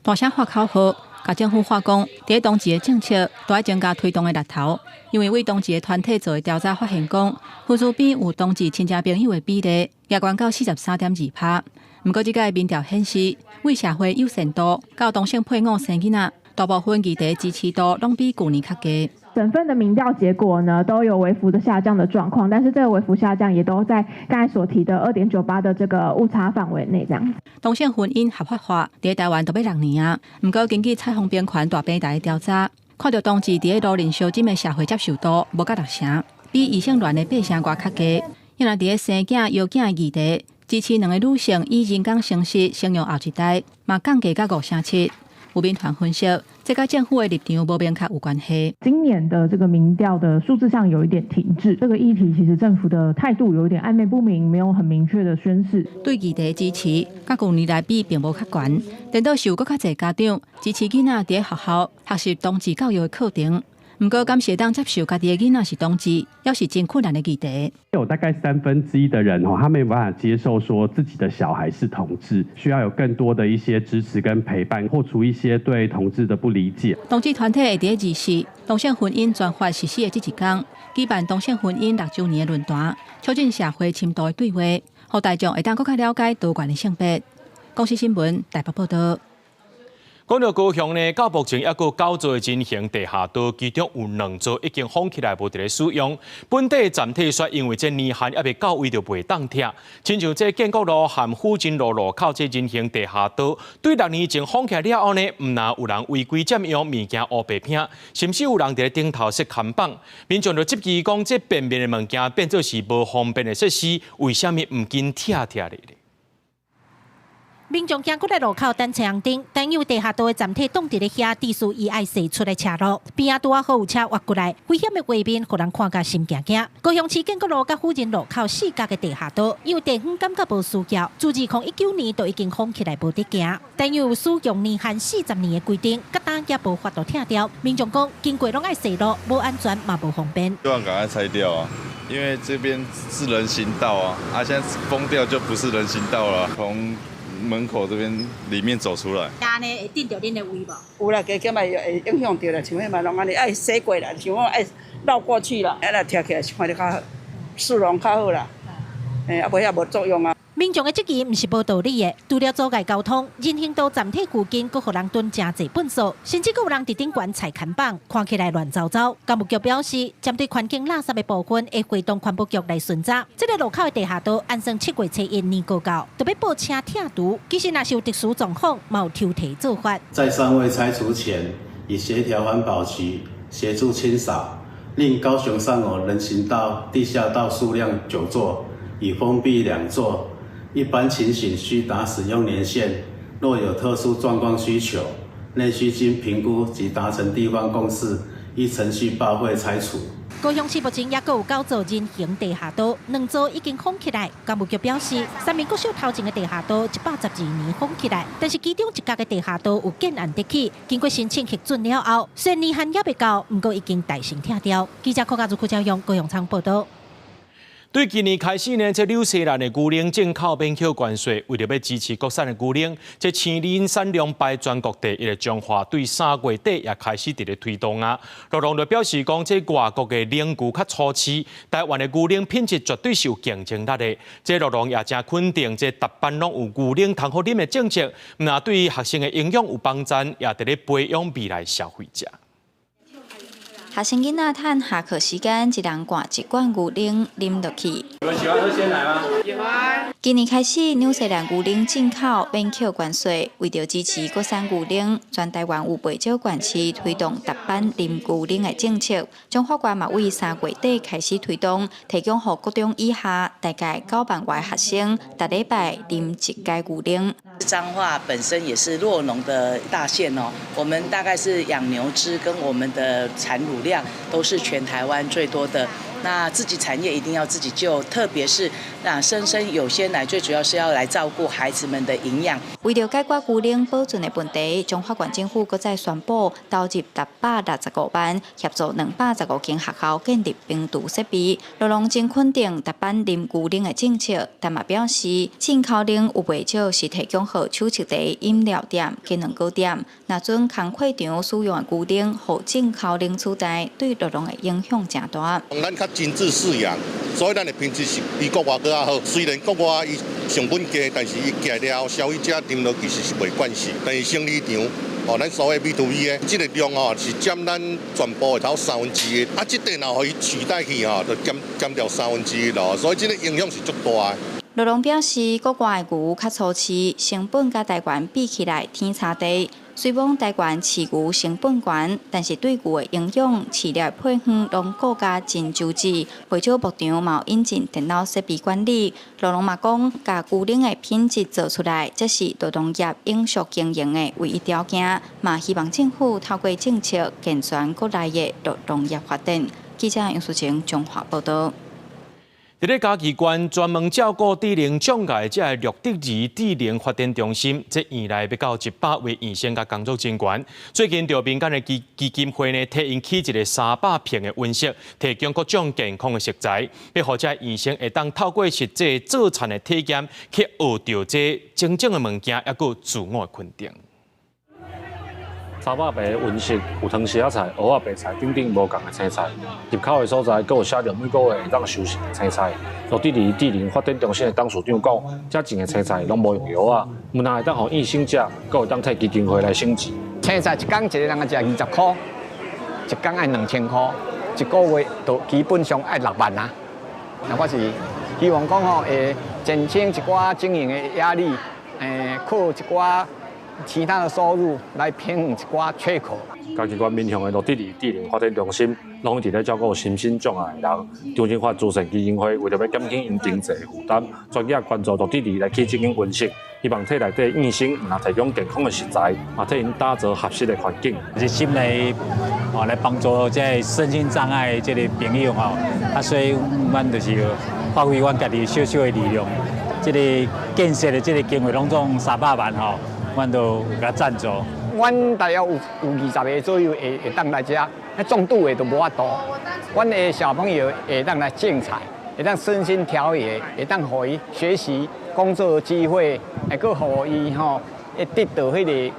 大聲喊口號，共政府喊講，佇咧同志的政策都愛增加推動的力頭。因為為同志的團體做的調查發現，講分數邊有同志親戚朋友的比例，也懸到43.2%。毋過，這個民調顯示，對社會友善度到同性配偶生囡仔，大部分議題支持度攏比舊年較低。整份的民調結果呢，都有微幅的下降的狀況，但是這個微幅下降也都在剛才所提的2.98的這個誤差範圍內，這樣。同性婚姻合法化佇台灣都欲6年啊，毋過根據彩虹平權大平台的調查，看著同志佇咧路人相針的社會接受度無佮6成，比異性戀的8成外較低。因為佇咧生囝養囝的議題，支持兩个女性以人工生殖生育後一代，嘛降低到5成7。有民團分析，這佮政府的立場無明確有關係。今年的這個民調的數字上有一點停滯，這個議題其實政府的態度有一點曖昧不明，沒有很明確的宣示。對議題支持，佮舊年來比並無較懸，顛倒是有閣較濟家長支持囡仔佇咧學校學習同志教育的課程。毋過，敢是會當接受家己的囡仔是同志，猶是真困難的議題。有大概1/3的人吼，他沒有辦法接受說自己的小孩是同志，需要有更多的一些支持跟陪伴，破除一些對同志的不理解。同志團體會佇咧24同性婚姻全法實施的這一天，舉辦同性婚姻6週年的論壇，促進社會深度的對話，予大眾會當閣較了解多元的性別。公視新聞台北報導。講到高雄呢，到目前猶閣九座的人行地下道，其中有兩座已經封起來，無佇咧使用。本地站體說，因為這年限猶未到位，就袂當拆。親像這建國路和府前路路口這人行地下道，對6年前封起來了後呢，毋但有人違規佔用物件烏白拼，甚至有人佇咧頂頭設看板。民眾就質疑講，這便民的物件變做是無方便的設施，為啥物毋緊拆拆咧？民眾行過來路口等青紅燈，但有地下道的站體擋佇咧遐，致使伊愛踅出來車路，邊仔拄仔好有車越過來，危險的畫面，予人看甲心驚驚。高雄市建國路佮府仁路口四角的地下道，因為地方感覺無需要，自2019年就已經封起來無得行，但有使用年限40年的規定，佮今也無法度拆掉。民眾講，經過攏愛踅路，無安全嘛無方便。希望趕快拆掉啊，因為這邊是人行道啊，啊，現在封掉就不是人行道了。從門口這邊裡面走出來，按呢會頂著恁的位無？有啦，加減嘛會影響著啦，像彼嘛攏按呢愛駛過來，像講愛繞過去啦，啊若拆起來是看著較好，市容較好啦，嘿，啊無遐無作用啊。民眾的質疑毋是無道理的，除了阻礙交通，人行道站體附近閣予人囤誠濟糞埽，甚至閣有人佇頂懸踩牽板，看起來亂糟糟。工務局表示，針對環境垃圾的部分，會會同環保局來巡查。這个路口的地下道，按算7月初1年過到，就欲報請拆除。其實若是有特殊狀況，嘛有抽提做法。在尚未拆除前，已協調環保局協助清掃，另高雄尚有人行道地下道數量九座，已封閉兩座。一般情形需達使用年限，若有特殊狀況需求，內需經評估及達成地方共識，依程序報廢拆除。高雄市目前猶閣有九座人行地下道，兩座已經封起來。工務局表示，三民國小頭前的地下道112年封起來，但是其中一角的地下道有建案得起，經過申請核准了後，雖然年限猶未到，毋過已經代先拆掉。記者柯家如、柯昭勇高雄倉報導。對今年開始呢，這紐西蘭的牛奶進口免扣關稅，為著欲支持國產的牛奶，這青奶產量排全國第一的彰化，對3月底也開始佇咧推動啊。羅龍就表示講，這外國的奶牛較粗飼，台灣的牛奶品質絕對是有競爭力的。這羅龍也誠肯定，這逐班攏有牛奶通好啉的政策，毋但對學生的營養有幫助，也佇咧培養未來消費者。學生囡仔趁下課時間，一人灌一罐牛奶啉落去。你們喜歡喝鮮奶嗎？喜歡。今年開始，紐西蘭牛奶進口免扣關稅，為著支持國產牛奶，全台灣有袂少縣市推動逐班啉牛奶的政策。彰化縣嘛，對3月底開始推動，提供予國中以下大概9萬外學生，逐禮拜啉一改牛奶。彰化本身也是酪農的大縣哦，我們大概是養牛隻跟我們的產乳量都是全台灣最多的。那自己產業一定要自己救，特別是那生生有鮮奶，最主要是要來照顧孩子們的營養。為著解決牛奶保存的問題，彰化縣政府閣再宣布投入665萬，協助215間學校建立冰櫥設備。盧龍真肯定達班啉牛奶的政策，但嘛表示進口奶有袂少是提供予手沖茶飲料店、雞卵糕店。若準工課場使用的牛奶，予進口奶取代，對酪農的影響誠大。咱較精緻飼養，所以咱的品質是比國外閣較好。雖然國外伊成本低，但是伊寄了後，消費者啉落其實是袂慣勢。但是生理場，哦，咱所謂 B to B 的這個量哦，是佔咱全部的頭1/3，啊，這個若予伊取代去吼，就減掉1/3咯，所以這個影響是足大的。盧龍表示，國外的牛較粗飼，成本佮台灣比起來天差地。雖罔台灣飼牛成本懸，但是對牛的營養、飼料配方攏顧甲真周至。袂少牧場嘛有引進電腦設備管理。盧龍嘛講，共牛奶的品質做出來，這是酪農業永續經營的唯一條件。嘛希望政府透過政策健全國內的酪農業發展。記者楊淑晴彰化報導。佇咧嘉義縣專門照顧智能障礙這个樂德兒智能發展中心，這院內欲到100位醫生佮工作人員。最近，著民間的基金會呢，替𪜶起一个300坪的溫室，提供各種健康的食材，欲予這醫生會當透過實際做田的體驗，去學著這種種的物件，抑閣自我的肯定。 300坪的溫室有糖匙仔菜、蚵仔白菜等等無仝的青菜。入口的所在，閣有寫著每個月會當收成的青菜。樂德兒智能發展中心的董事長講，這種的青菜攏無用藥仔，毋但會當予醫生食，閣會當替基金會來省錢。青菜一工一个人食20箍，一工愛2000箍，一個月就基本上愛6萬啊。那我是希望講吼，會減輕一寡經營的壓力，靠一寡其他的收入來平衡一寡缺口。嘉義縣民雄的樂德兒智能發展中心，攏佇咧照顧身心障礙的人。張振發慈善基金會為著欲減輕𪜶經濟負擔，專業捐助樂德兒來起這間溫室，希望替內底醫生毋但提供健康的食材，嘛替𪜶打造合適的環境。熱心來哦來幫助這个身心障礙這个朋友吼，啊，所以阮就是發揮阮家己小小的力量，這個建設的這個經費攏總300萬吼。阮都有共贊助。阮大約有20個左右會當來遮，那重度的都無法度。阮的小朋友會當來種菜，會當身心調節，會當予伊學習工作的機會，會閣予伊吼會得到彼个一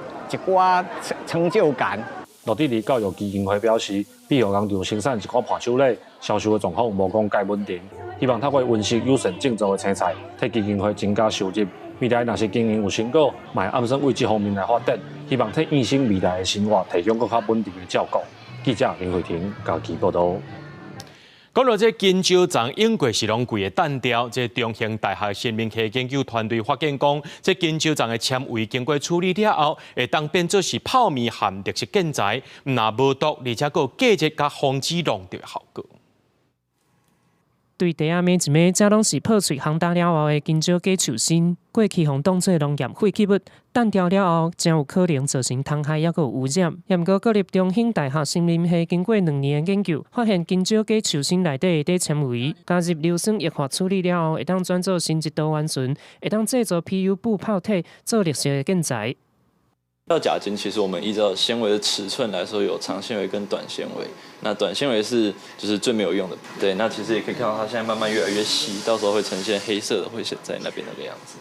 寡成就感。樂德兒教育基金會表示，庇護工廠生產一寡伴手禮，銷售的狀況無講蓋穩定，希望透過溫室友善種植的青菜，替基金會增加收入。未來若是經營有成果，嘛會按算為這方面來發展，希望替醫生未來的生活提供閣較穩定的照顧。記者林慧婷嘉義報導。講到這金蕉欉湧過是攏規个單調，這中興大學生命系研究團隊發現講，這金蕉欉的纖維經過處理了後，會當變做是泡麵和綠色建材，毋但無毒，而且閣有隔熱佮防止弄著效果。對地仔抿一抿，這攏是破碎烘焦了後的金蕉果樹身。過去予當做農業廢棄物，單調了後，誠有可能造成蟲害，抑閣有污染。毋過國立中興大學森林系經過2年的研究，發現金蕉果樹身內底的纖維加入硫酸液化處理了後，會當轉做生質多元醇，會當製造 PU 布泡體做綠色的建材。到夾筋，其實我們依照纖維的尺寸來說，有長纖維跟短纖維。那短纖維是就是最沒有用的，對。那其實也可以看到，它現在慢慢越來越細，到時候會呈現黑色的，會顯在那邊那個樣子。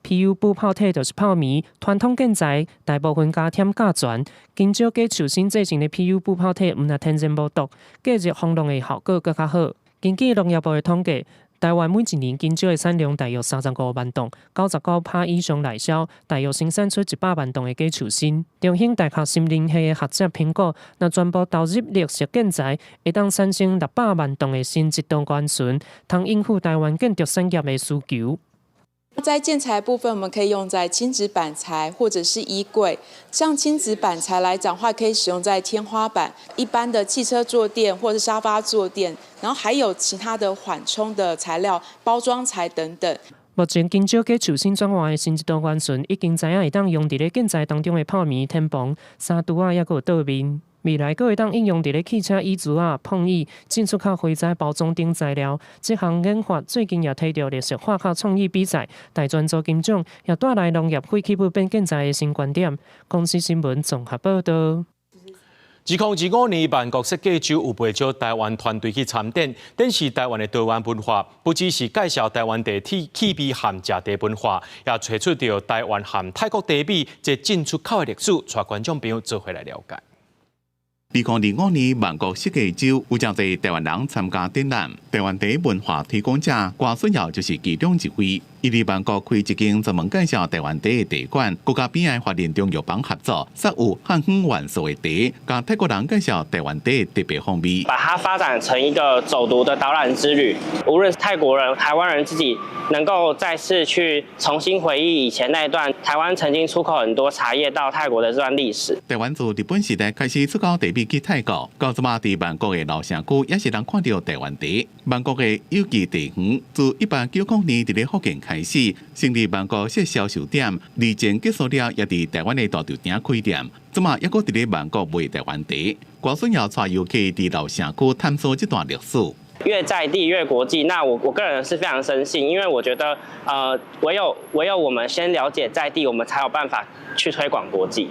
PU 布泡體就是泡棉，傳統建材大部分加添甲醛，金蕉果樹身製成的 PU 布泡體，毋但天然無毒，隔熱防浪的效果閣較好。根據農業部的統計，台灣每一年金蕉的產量大約35萬噸，99%以上內銷，大約生產出100萬噸的果樹身。中興大學森林系的學者評估，若全部投入綠色建材，會當產生600萬噸的生質多元醇，通應付台灣建築產業的需求。在建材部分，我們可以用在輕質板材或者是衣櫃。像輕質板材來講的話，可以使用在天花板、一般的汽車坐墊或者是沙發坐墊，然後還有其他的緩衝的材料、包裝材等等。目前金蕉果樹身轉化的生質多元醇已經知影會當用佇咧建材當中的泡棉、天棚、衫櫥仔，抑閣有桌面。未來閣會當應用佇咧汽車椅子仔、碰椅、進出口廢材包裝等材料。這項研發最近也提著綠色化學創意比賽，大專組金獎，也帶來農業廢棄物變建材的新觀點。公視新聞綜合報導。2025年曼谷設計週有袂少台灣團隊去參展，展示台灣的多元文化，不只是介紹台灣地氣味和食茶文化，也揣出著台灣和泰國茶米這進出口的歷史，帶觀眾朋友做伙來了解。2025年曼谷設計週有誠濟台灣人參加展覽，台灣茶文化推廣者郭順耀就是其中一位。伊佇曼谷開一間專門介紹台灣茶的茶館，閣佮邊仔花蓮中藥房合作，設有漢方元素的茶，共泰國人介紹台灣茶的特別風味。把它發展成一個走讀的導覽之旅，無論泰國人、台灣人自己能夠再次去重新回憶以前那一段台灣曾經出口很多茶葉到泰國的這段歷史。台灣自日本時代開始出口茶米去泰國，到這馬佇曼谷的老城區也是通看著台灣茶。曼谷的有機茶園自1890年佇咧福建開始成立曼谷設銷售點，二戰結束了，也佇台灣的大稻埕開店。這馬猶閣佇咧曼谷賣台灣茶。郭順耀帶遊客佇老城區探索這段歷史。越在地越國際，那我個人是非常深信，因為我覺得，唯有我們先了解在地，我們才有辦法去推廣國際。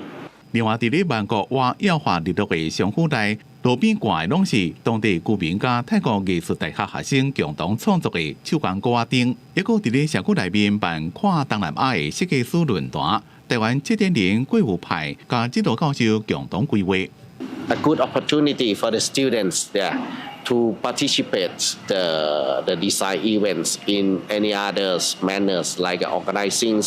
另外，佇咧曼谷活耀華日落的商區內，路邊掛的攏是當地居民佮泰國藝術大學學生共同創作的手工鼓仔燈，猶閣佇咧社區內面辦跨東南亞的設計師論壇，台灣策展人郭有派佮指導教授共同規劃。 A good opportunity for the students there to participate the design events in any others manners like organizing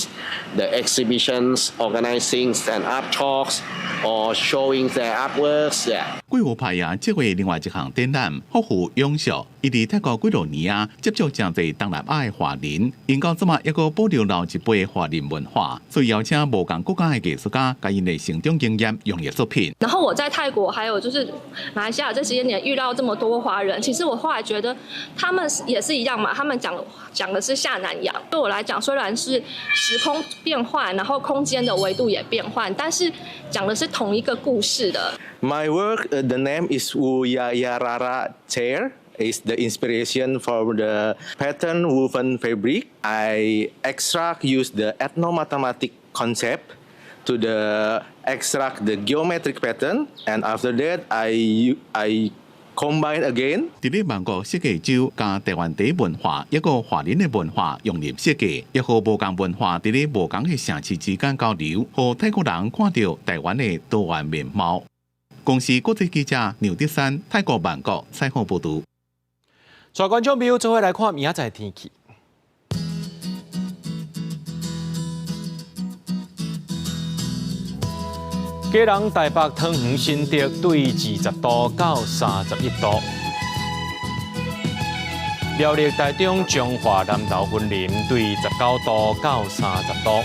the exhibitions, organizing and art talks, or showing their artworks. Yeah. 郭有派也策劃另外一項展覽，福富永續。伊佇泰國幾落年啊，接觸誠濟東南亞的華人，𪜶到這馬猶閣保留老一輩華人文化，所以邀請無仝國家的藝術家，共𪜶的成長經驗融入作品。然後我在泰國，還有就是馬來西亞這些年遇到這麼多華人，其實我後來覺得他們也是一樣嘛，他們講的是下南洋。對我來講，雖然是時空變換，然後空間的維度也變換，但是講的是同一個故事的。 My work, the name is Wuyayarara Chair. Is the inspiration for the pattern woven fabric. I extract use the ethnomathematic concept to the extract the geometric pattern, and after that I combine again. 佇咧曼谷設計週，共台灣茶文化，猶閣華人的文化融入設計，也予無仝文化佇咧無仝的城市之間交流，予泰國人看著台灣的多元面貌。公視國際記者劉德山，泰國曼谷採訪報導。帶觀眾朋友做伙來看明仔載天氣。基隆、台北、桃園、新竹對20度到31度；苗栗、台中、彰化、南投、雲林對19度到30度；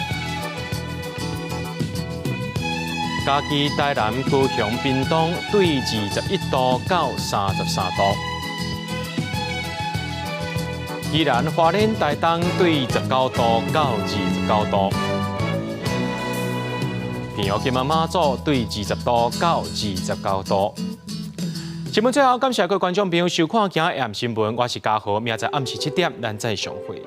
嘉義、台南、高雄、屏東對21度到33度；宜蘭、花蓮、台東對19度到29度。平陽、金門、馬祖對20度到29度。新聞最後，感謝各位觀眾朋友收看今日 M 新聞，我是嘉豪，明仔載暗時7點，咱再相會。